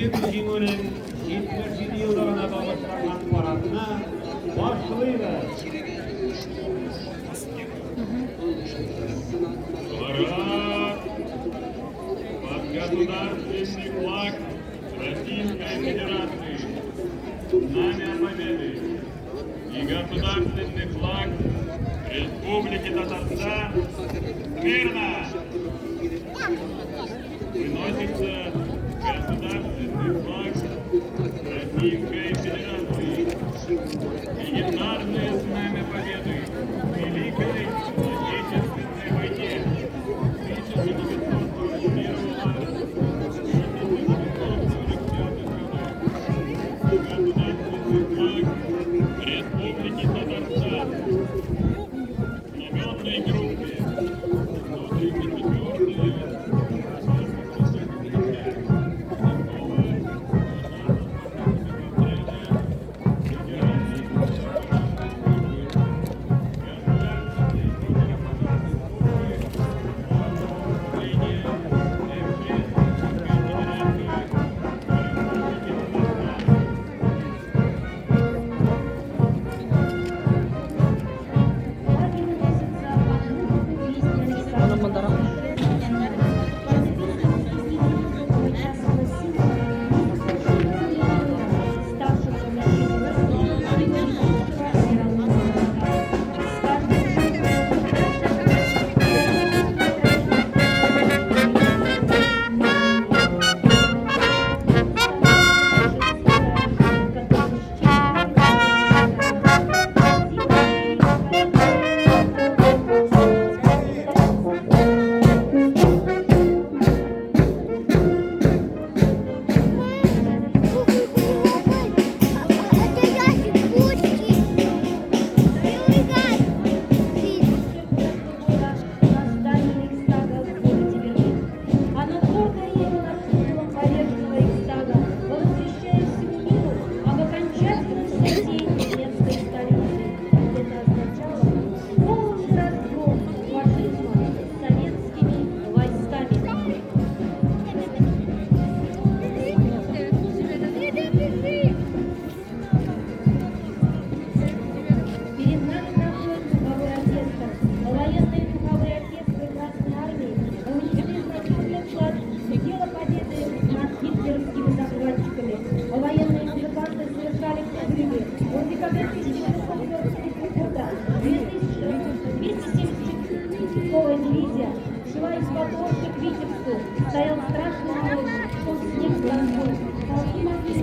Бөек Җиңүнең 77 еллыгына багышланган парадны башлыйбыз. Парад под государственный флаг Российской Федерации, Знамя Победы и государственный флаг Республики Татарстан. Смирно! Выносится государственный флаг Российской Федерации. Легендарное Знамя Победы в Великой Отечественной войне 1941-1945 годов. Государственный флаг Республики Татарстан. В знаменной группе 134-я Флаги выносятся под музыку песни Александра. Мондарак. Часового символа, ставшего защитником мирового народа. С каждым шагом. Это ящик пушки. Белый газ. На здании Рейхстага в городе Берлин. Оно гордо реяло над куполом поверженного Рейхстага, возвещая всему миру об окончательном снятии немецкой столицы. Это означало полный разгром фашизма советскими войсками. Бежи. Перед нами проходит духовой оркестр. Военные духовые оркестры Красной Армии внесли значительный вклад в дело победы над гитлеровскими захватчиками. Военные музыканты совершали подвиги. В декабре 1943 года 274-я дивизия шла из-под Орши к Витебску. Стоял страшный мороз, шел снег с тоской. Полки могли не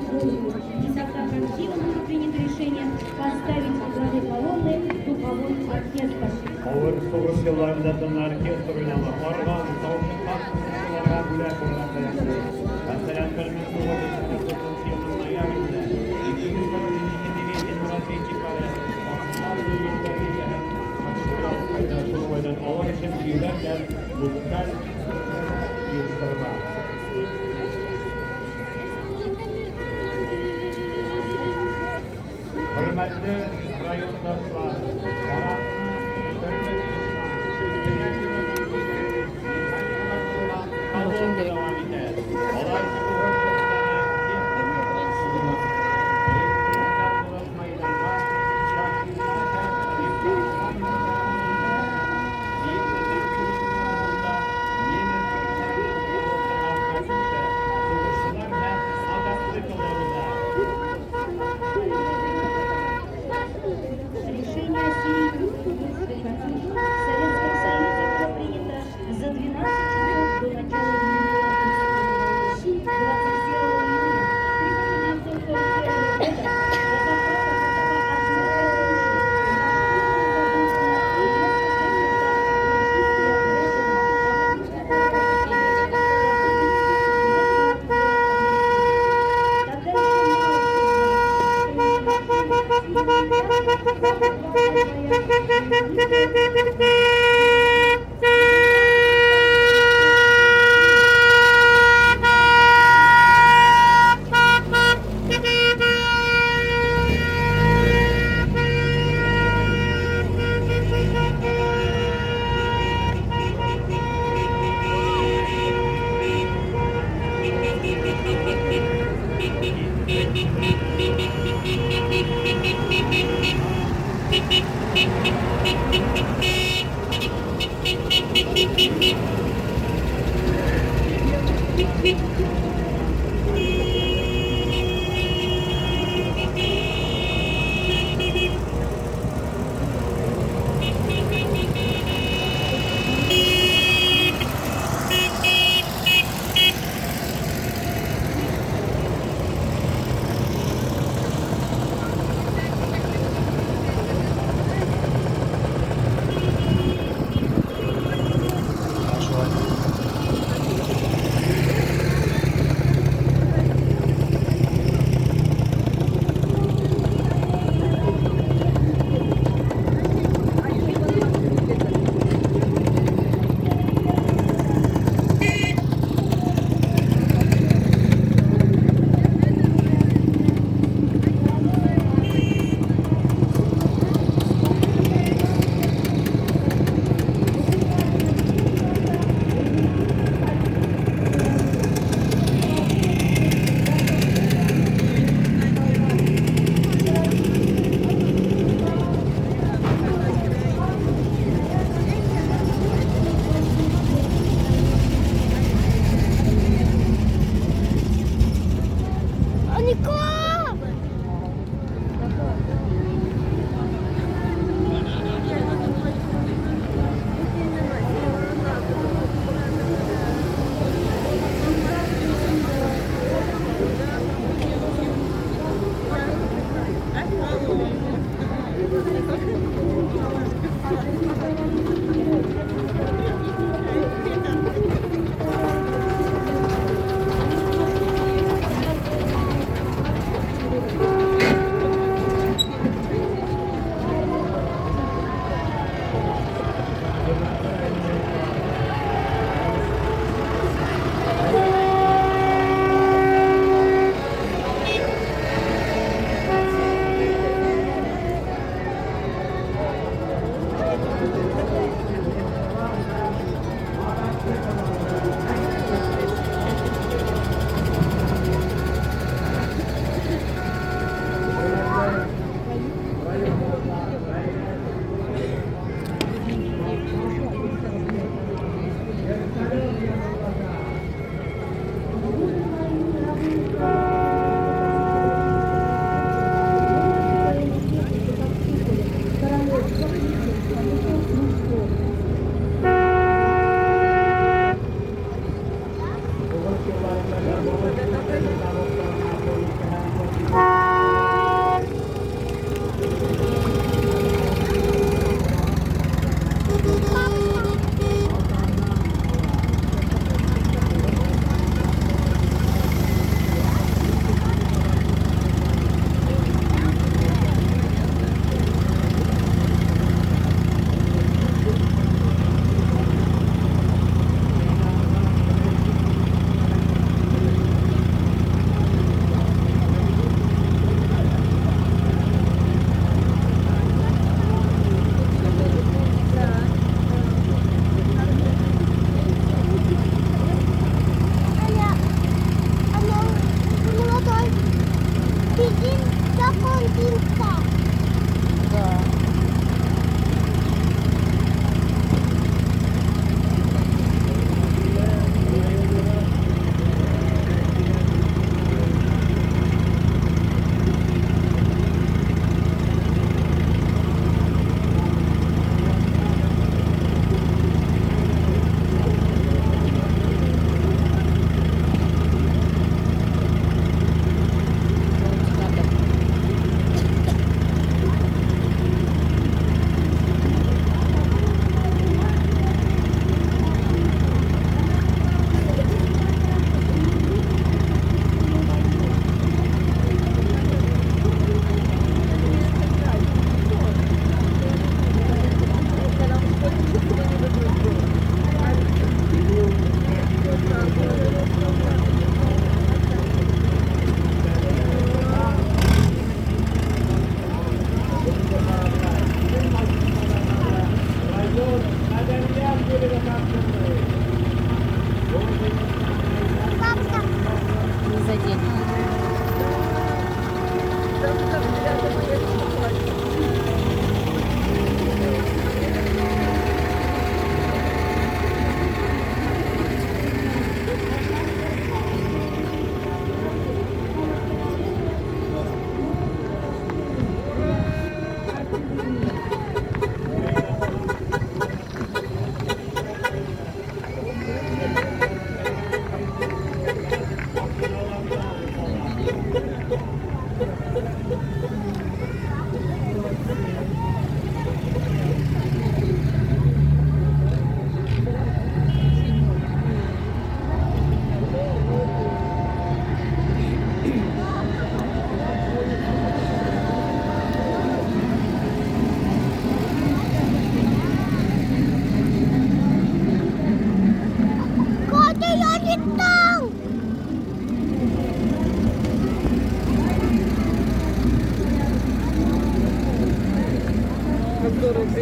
голову. И тогда коллективом было принято решение поставить во главе колонны духовой оркестр. Авыр сугыш елларында тынлы оркестр уйнавы, орган, талчыккан сугышчыларга бүләк буларак та яңгырый. Мәсәлән, 1944 елның ноябрендә 247 дивизияның разведчиклары фашистлар берләшмәләргә һәм катышкан кайта. Шул уңайдан алар өчен көйләр һәм музыкаль оештырыла. Хөрмәтле райондашлар, парадны төрле колонна дәвам итә. Алар сугыш техникасы мәйданга Шаһиннар һәм Рифкать немец төшә. Сугышчылар һәм мотоцикллар уза. Решение о серии действий «Катюш» в Советском Союзе было принято за 12 часов до начала.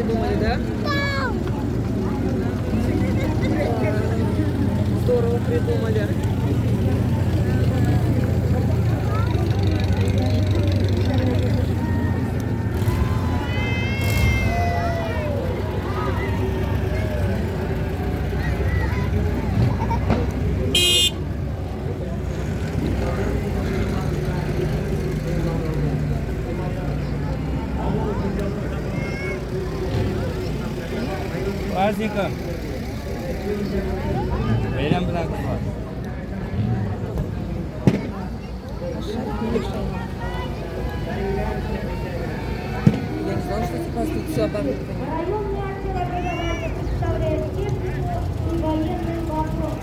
придумали, да? Да. Здорово придумали. Праздником! Бәйрәм белән кызлар! Я не знала, что у вас тут все оборудовано. Районный отдел образования представляет технику и военный вопрос.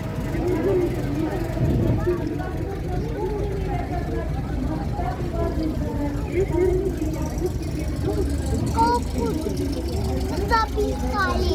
Записали.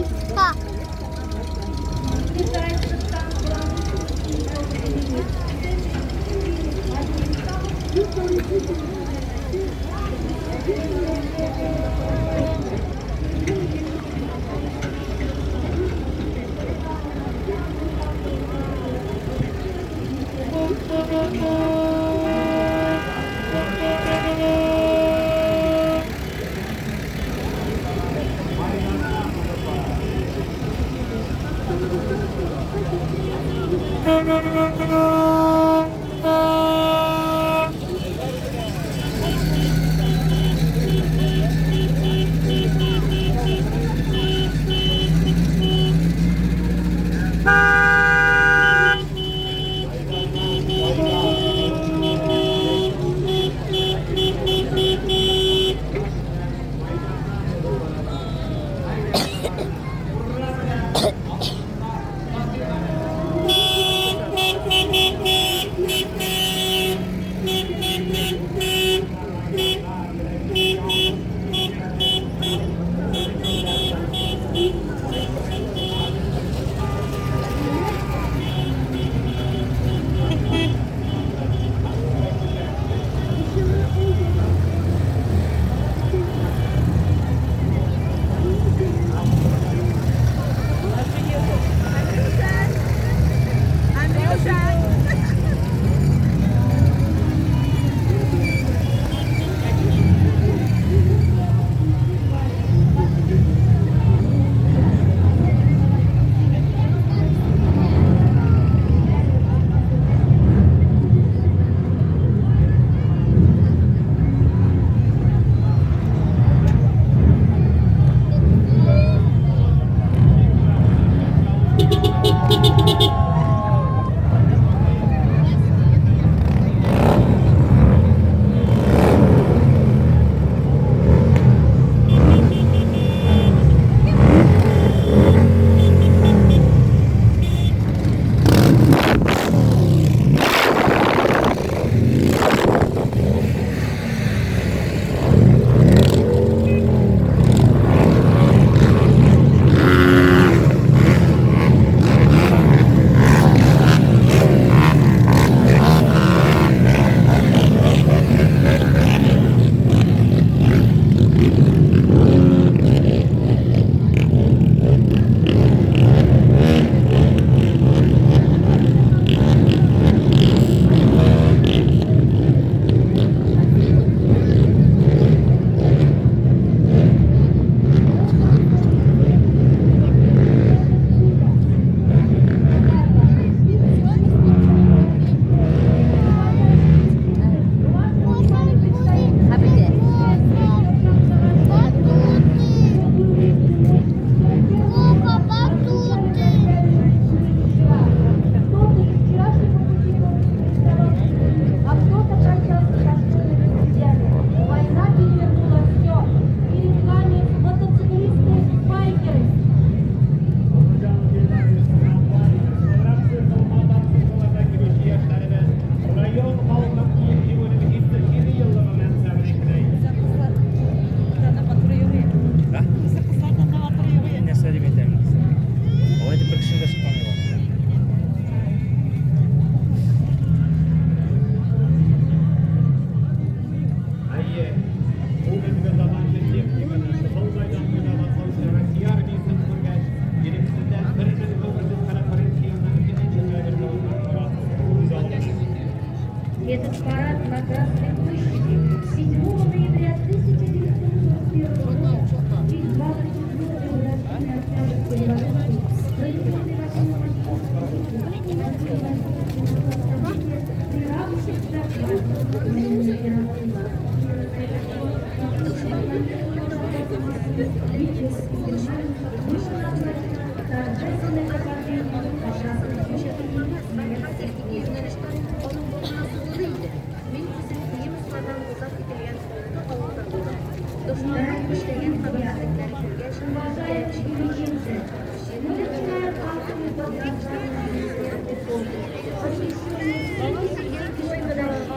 Этот парад на Красной площади 7 ноября 1941 года, в честь 24-й годовщины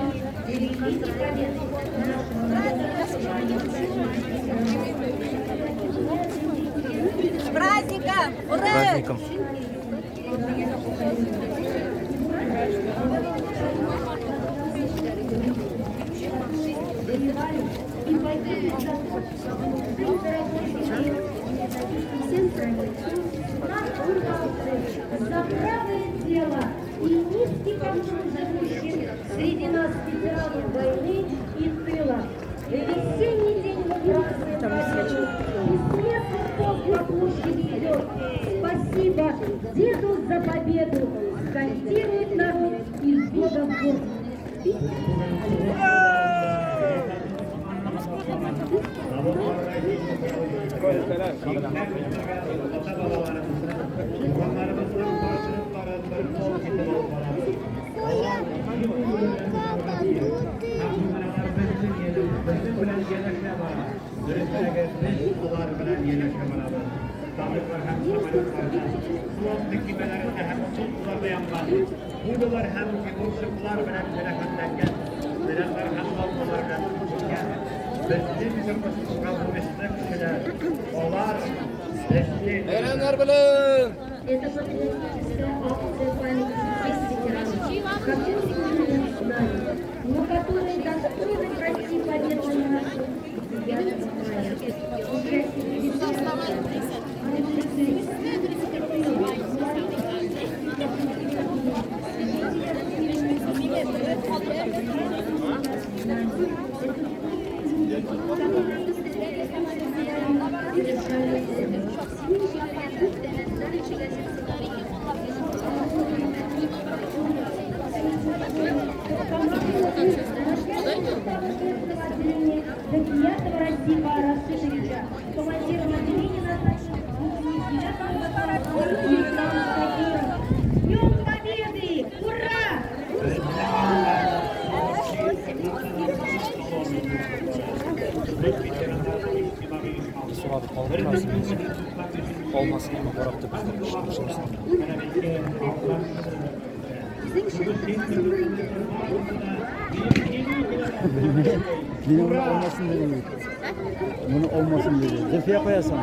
Октябрьской революции, проведенной С праздником! Ура! Праздником! За правое дело и низкий поклон живущих среди нас ветеранов войны и тыла. Весенний день мы празднуем победу, и светлый полк по площади идет. Спасибо деду за победу, скандирует народ из года в год. Это патриотическая акция памяти всех ветеранов, которые были с нами, но которые достойны пройти победу нашу 9 мая. Командиром отделения назначен Днем Победы! Ура! Benim bunu olmasın dedim. Bunu olmasın dedi. Cefiye koyarsan.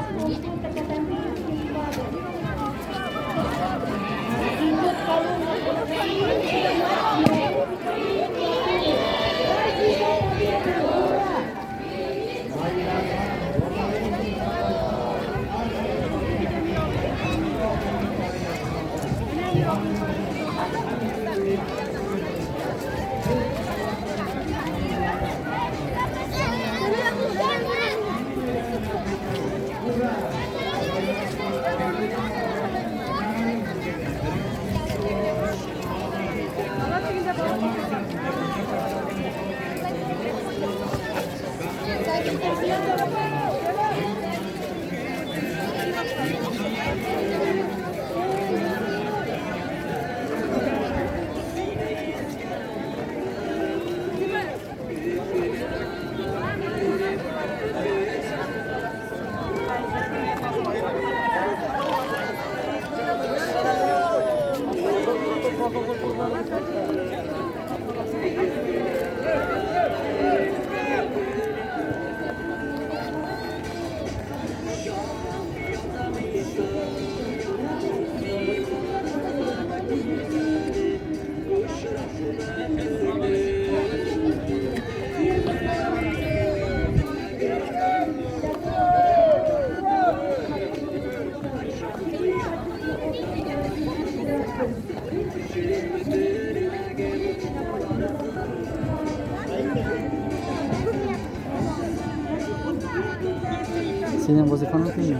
Синең вазифаң үтимме?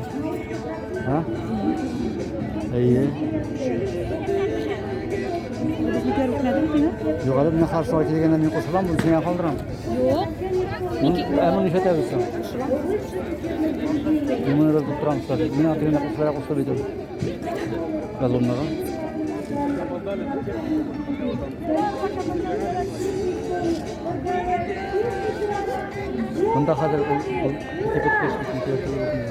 Һа? Әйе. Юк, әле менә һәр шулай килгәндә мин кушылам, моны сиңа калдырам. Юк. Ә моны нишләтәбез соң? Мин моны да тотып торам, кстати. Мин аны тегендә кушылырга кушты бит ул. Колоннага. Монда хәзер ул ул китеп беткәч бит ничә түгел бит.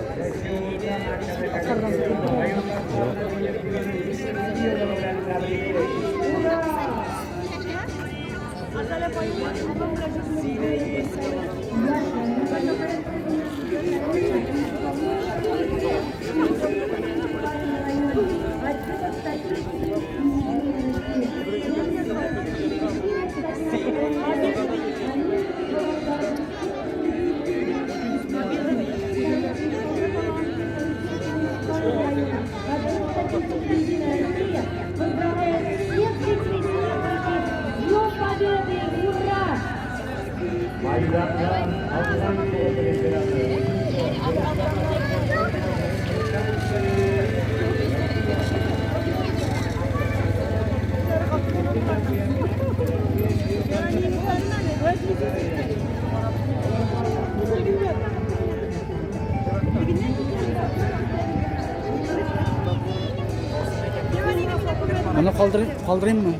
Поздравляю всех жителей села С Днем Победы! Ура! Мәйданнан Афган сугышы ветераны. Моны калдырыйм, калдырыйммы?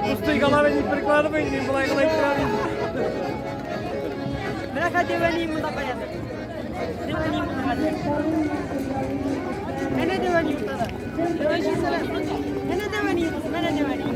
Пустые головы не прикладывай, не былай гына иттерә. Менә хәтта әнием монда каядыр. Әнием монда хәтта. Әнә дә әнием монда. Әнә дә әнием, әнә дә әнием.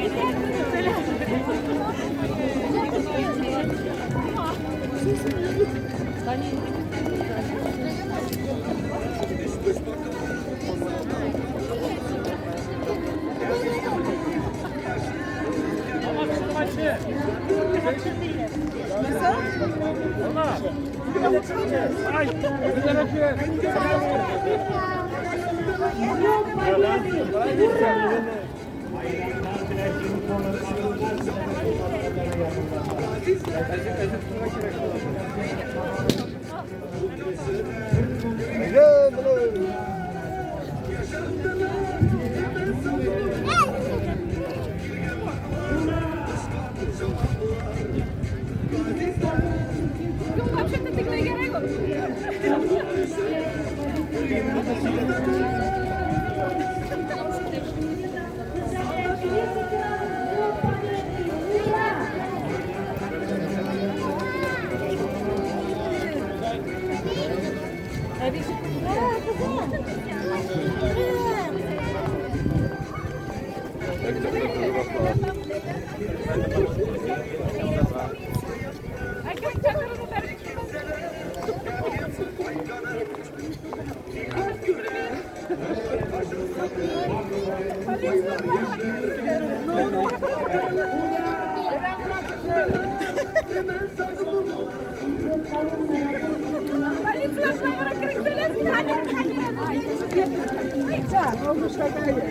Днем Победы!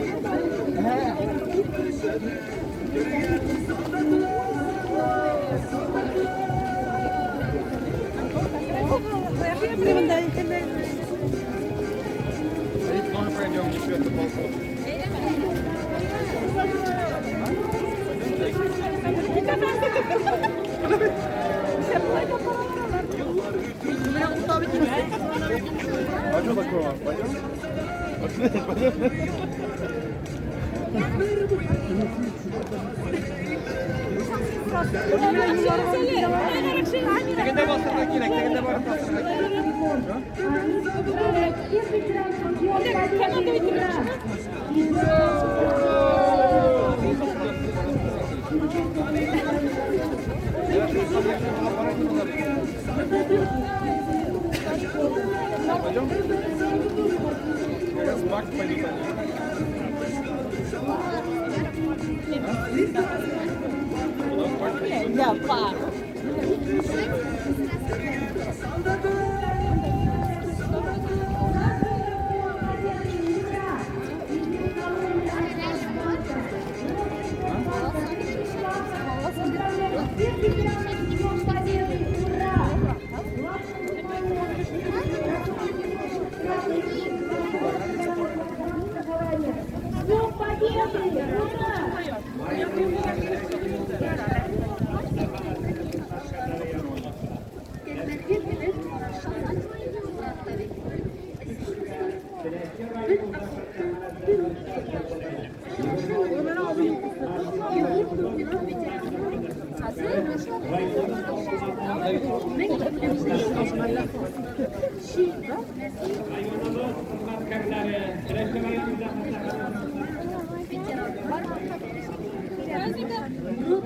Ура! Мәйданнан Теләче Поздравляю всех ветеранов с Днем Победы! Ура! А что такого? Пойдем? Тегендә басырга кирәк, тегендә барып басырга кирәк. Поздравляю всех ветеранов с Днем Победы! Ура! Пойдем? Как раз Макс пойдет. Днем Победы! Ура! Районыбыз хезмәткәрләре, Теләче район үзәк хастаханәсе